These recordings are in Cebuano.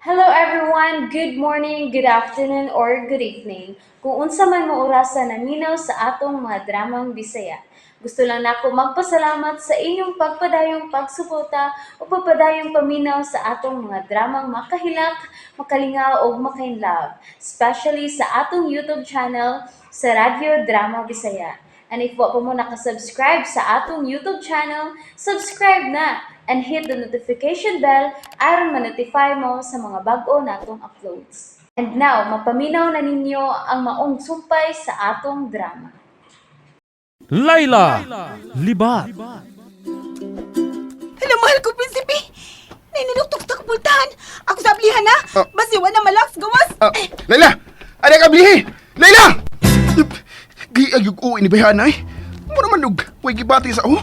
Hello everyone! Good morning, good afternoon, or good evening. Kung unsa man mo orasa naminaw sa atong mga dramang Bisaya. Gusto lang nako magpasalamat sa inyong pagpadayong pagsuporta o pagpadayong paminaw sa atong mga dramang makahilak, makalingaw ug makainlove, especially sa atong YouTube channel sa Radyo Drama Bisaya. And if wa pa mo nakasubscribe sa atong YouTube channel, subscribe na and hit the notification bell aron ma-notify mo sa mga bag-o natong uploads. And now, mapaminaw na ninyo ang maong sumpay sa atong drama. Laila Libat. Hala, mahal ko, prinsipe. Naninuktok sa kapultahan. Ako sa ablihan na. Ah. Basiwa na malaks, gawas. Ah, Laila! Ano ka blihi? Laila! Giayog ko ini bayhan ay. Mo naman og way gibati sa oh.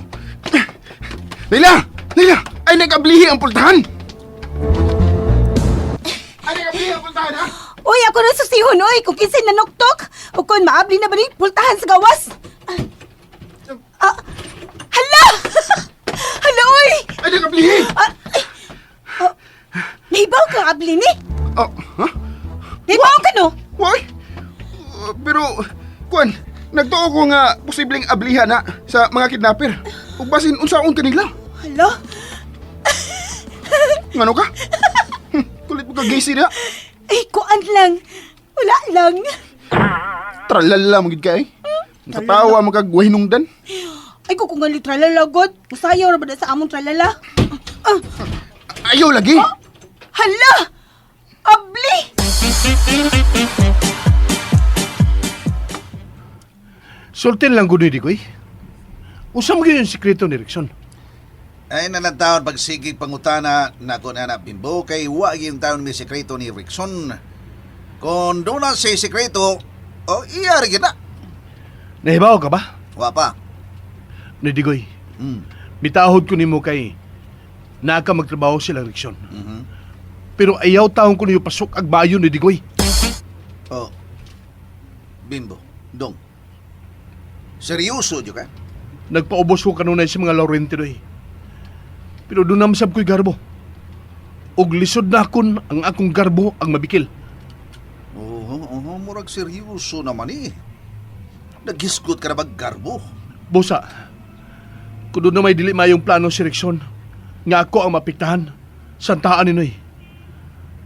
Laila! Laila! Ay nagablihi ang pultahan. Ay nagablihi ang pultahan ha? Uy, ako na susihon, uy. Kung kinsay nanuktok. O kung maabli na ba ni pultahan sa gawas. Ah, ah, hala! Hala, uy! Ay nagablihi! Ah, ay, ah, nahibaw kang abli ni. Oh, ha? Nahibaw ka, no? Why? Pero kuan, nagtuo ko nga posibleng ablihan na sa mga kidnapper. Ug basin unsaon kanila? Hala? Ngano ka? Kulit mo ka gaysi na. Ay, kuan lang. Wala lang. Tralala mo gid ka eh. Nakatawa mo kag wahinungdan. Ay, kung kung gali tralala, god. Masayaw ra ba na sa among tralala? Ah, Ayaw lagi. hala! Abli! Sultin lang gud ni Digoy. Usa mo gyud yung sikreto ni Rickson. Ay nalang taon pagsigig pangutana nako na na bimbo kay wa yung taon may sekreto ni Rickson. Kung doon na si sekreto, o iya rin kita. Nahibaw ka ba? Wa pa. Ni Digoy. Mitahod ko nimo kay naa ka magtrabaho sila Rickson. Pero ayaw taon ko niyo pasok ag bayo ni Digoy. Oh. Bimbo, dong. Seryoso jud ka? Nagpaubos ko kanunay sa mga Laurente doy. Pero doon naman ko'y garbo. Og lisod na akon ang akong garbo ang mabikil. Oo, oo, murag seryoso naman eh. Naghisgot ka na ba garbo? Busa, kung doon na may dili mayong plano si Rickson, nga ako ang mapiktahan, santaan ni Noy.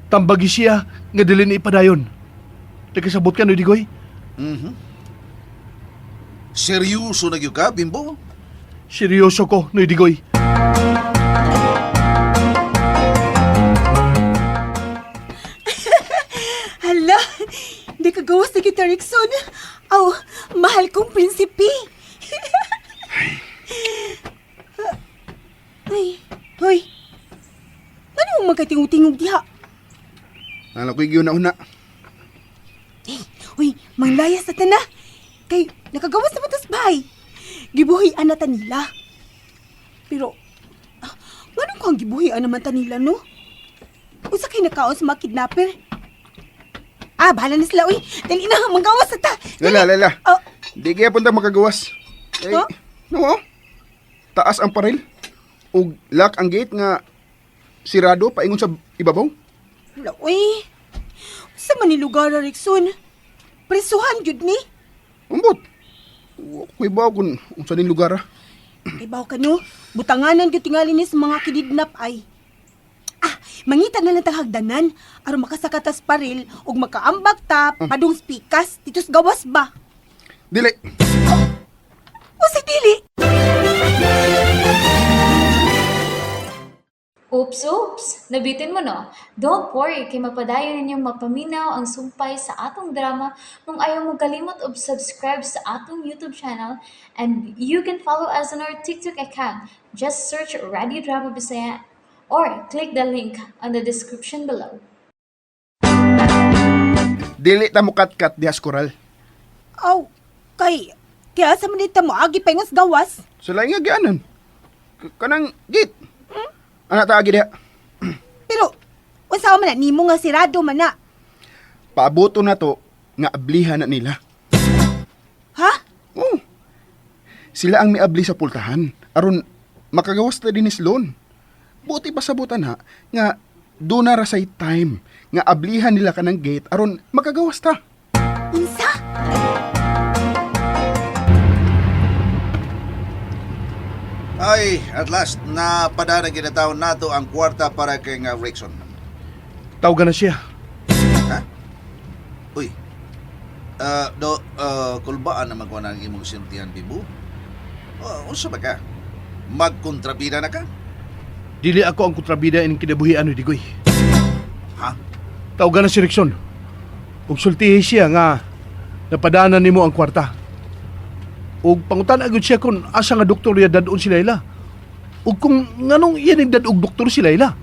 Tambagi siya nga dili ni ipadayon. Nagkasabot ka, Noy Digoy? Seryoso na gyud ka, Bimbo? Seryoso ko, Noy Digoy. Hala! Hindi ka gawas na kita, Rickson. Aw, mahal kong prinsipe. Ay, hoy. Ano mo magkatingog-tingog diha? Nala ko'y giuna-una. Eh, uy, manglayas na ta na. Kay, nakagawas na ba tas bahay? Gibuhian na ta nila. Pero, ah, nganong kang gibuhian naman ta nila, no? Usa kay nakaon sa mga kidnapper? Ah, bahala na sila, uy. Dali na, manggawas na ta. Dali. Laila, Laila. Oh, Di kaya punta makagawas. Ay, Huh? no, oh. Taas ang paril. Ug lock ang gate nga sirado paingon sa ibabaw. wala, uy. Sa man ni lugar, Rickson? Presuhan, gyud ni. Ambot. Wa ko'y baw kung unsa ning lugar ah. Kay baw ka no, butanganan gyud tingali ni sa mga kidnap ay. Ah, mangita na lang tang hagdanan aron makasakatas paril ug makaambag ta padung spikas dito sa gawas ba. Dili. O si dili. Oops, oops! Nabitin mo no? Don't worry, kay mapadayon ninyong mapaminaw ang sumpay sa atong drama kung ayaw mo kalimot og subscribe sa atong YouTube channel, and you can follow us on our TikTok account. Just search Radio Drama Bisaya or click the link on the description below. Dili ta mukat-kat diha sa koral. Aw, kay kaya sa man ta mo agi pa ingon sa gawas. Sa laing nga gianan. Kanang gate. Ana ta agi diha. Pero unsa man na nimo nga sirado man na? Paaboto na to nga ablihan na nila. Ha? Oh. Sila ang miabli sa pultahan aron makagawas ta din ni Sloan. Buti pa sabutan ha nga Doon na ra say time nga ablihan nila kanang gate aron makagawas ta. Unsa? Ay, at last, napadana ginataon nato ang kwarta para kay nga Rickson. Tawagan na siya. Ha? Uy. Do, kulbaan naman ko ng imong sintihan, Bibo. Unsa ba ka? Magkontrabida na ka? Dili ako ang kontrabida ining kinabuhian ni Digoy. Ha? Tawagan na si Rickson. Ug sultihi siya nga napadanan nimo ang kwarta. Ug pangutan agad siya kung asa nga doktor iya dadon si Layla. Ug kung nganong iya ning dad-og doktor si Layla.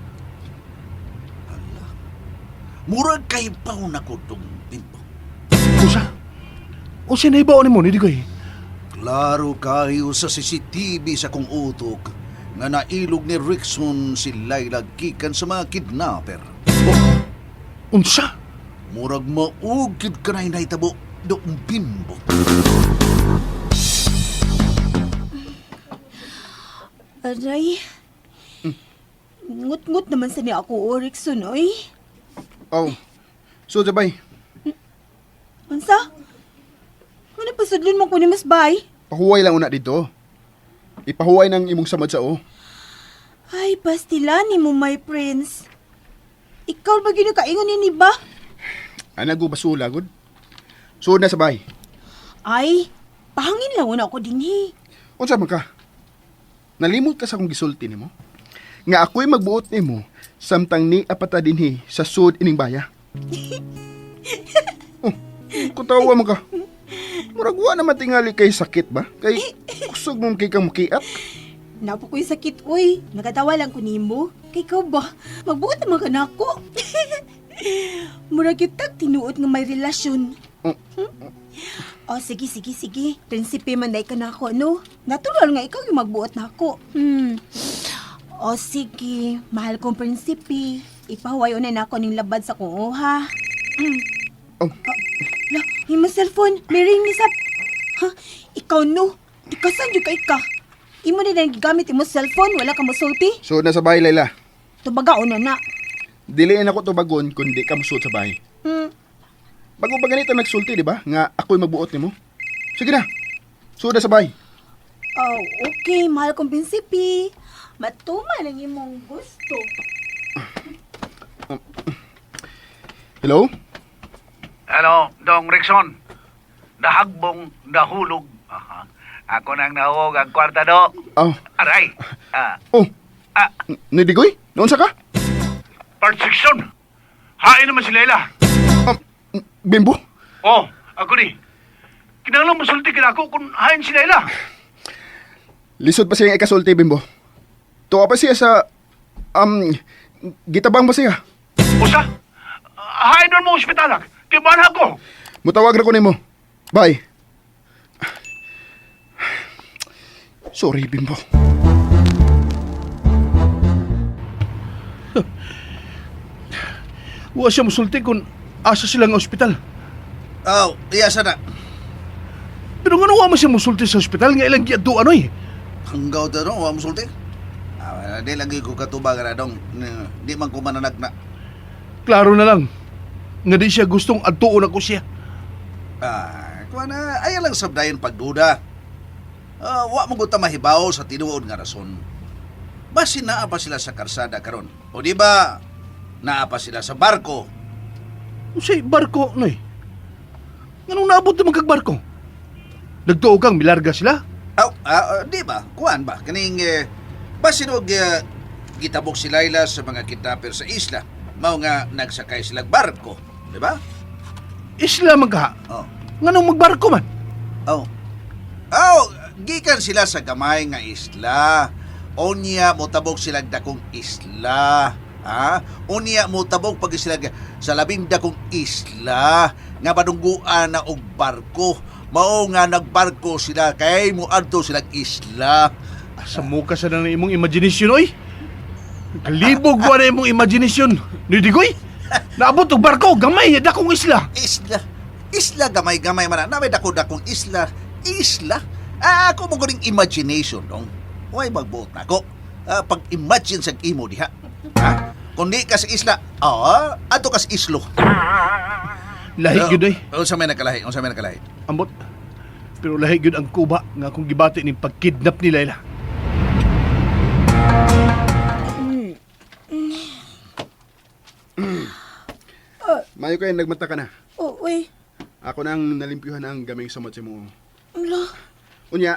Murag kay paw na ko dong, Bimbo. Usa. Usa na ibaon nimo ni Digoy. Klaro kayo sa CCTV sa kong utok nga nailog ni Rickson si Layla gikan sa mga kidnapper. Unsa? Murag maugid ka na hinahitabo, doong Bimbo. Aray. Ngut-ngut naman sa niya ako, o Rickson, oy. Oh. So bay, Unsa? Ano pasudlon mo ko ni Mas Bay? pahuway lang una dito. Ipahuway ng imong samad sa o. Ay, pastila ni mo, my prince. Ikaw ba ginakaingon ni ba? Ana go basula gud. Suod na sa bay. Ay, pahangin lang una ako dinhi. Unsa man ka? Nalimot ka sa akong gisulti nimo? Nga ako'y magbuot nimo samtang ni apata dinhi sa sud ining baya. Oh, kutawa man ka. Murag wa naman tingali kay sakit ba? Kay kusog mong kay kang mukiat. Napo ko'y sakit, uy. Nagatawa lang ko nimo. Kay ikaw ba? Magbuot naman ka na ako. Murag kitag tinuot nga may relasyon. Oh. O, sige, sige, sige. Prinsipe man dahil ka na ako, no? Natural nga ikaw yung magbuot na ako. O, sige. Mahal kong prinsipe. Ipahuwayo na na ako ning labad sa kong ha. Oh. La, yung cellphone. May ring ni sab. Ha? Ikaw, no? Ikasan yung kay ka. Imo na lang gigamit imo cellphone. Wala ka mosulti. Suod na sa bahay, Layla. Tubaga una na. Dili na ako tubagon kundi ka musuod sa bahay. Bago pa ganito nagsulti, di ba? Nga ako'y magbuot nimo. Sige na. Suod na sa bahay. Oh, okay. Mahal kong prinsipe. Matuma lang imong gusto. Hello? Hello, Dong Rickson. Nahagbong nahulog. Aha. Ako nang nahulog ang kwarta do. Oh. Aray. Ah, Oh. ah, Nidigoy? Noon sa ka? Part section. Hain naman si Layla. Bimbo? Oh, ako ni. Kinahanglan mosulti kina ako kung hain si Layla. Lisod pa siyang ikasulti, Bimbo. Tuwa pa siya sa... Gitabang ba siya? Usa? Hain nun mo ospitalak. Kay man ako. Mutawag ra ko nimo. Bye. Sorry, Bimbo. Wa siya mosulti kung asa sila nga ospital. Oh, iya sana. Pero ngano wa man siya mosulti sa ospital nga ilang giadtuan oy. Hanggaw ta no, wa mosulti. Ah, di lagi ko katubag ra dong. Di man ko mananag na. Klaro na lang nga di siya gustong adtuon ako siya. Ah, kuha na, ayaw lang sabdayon pagduda. Ah, wa mo ta mahibaw sa tinuod nga rason. Basin naa pa sila sa karsada karon. O di ba, naa pa sila sa barko. Unsay barko noy? Nganong naabot naman kag barko? Nagtuo kang milarga sila? Aw, di ba? Kuan ba? Kaning basin og gitabok si Laila sa mga kidnapper sa isla. Mao nga nagsakay sila barko, di ba? Isla man ka. Oh. Nganong magbarko man? Oh. Oh, gikan sila sa gamay nga isla. Unya motabok sila dakong isla. Ha? Unya motabok pag sila sa labing dakong isla nga padungguan na og barko. Mao nga nagbarko sila kay moadto sila isla. Asa mo ka sa nang imong imagination oy? Kalibog wa na imong imagination. Nidigoy. Naabot og barko gamay dakong isla. Isla. Isla gamay-gamay man na. May dako-dakong isla. Isla. Ah, ako mo guning imagination dong. Way magbuot na ako. Ah, pag-imagine sa imo diha. Ha? Kung di ka sa isla, adto ka sa islo. Lahi gyud ay. Unsa may nagkalahi? Unsa may nagkalahi? Ambot. Pero lahi gyud ang kuba nga akong gibati ning pagkidnap ni Laila. Mayo kayo nagmata ka na. Oh, uy. Ako nang nalimpyuhan ang gaming samot sa mo. Ala, Unya,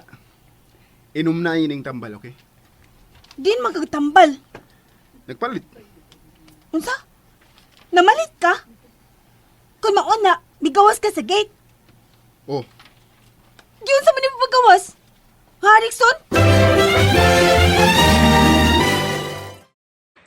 inom na ining tambal, okay? din magkagtambal. Nagpalit. Unsa? Namalit ka? Kung mauna, migawas ka sa gate. Oh, Giunsa man nimo paggawas? Ha, Rickson?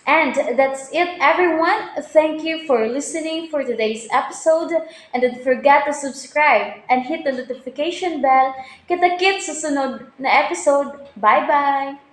And that's it, everyone. Thank you for listening for today's episode. And don't forget to subscribe and hit the notification bell. Kita-kits sa sunod na episode. Bye-bye!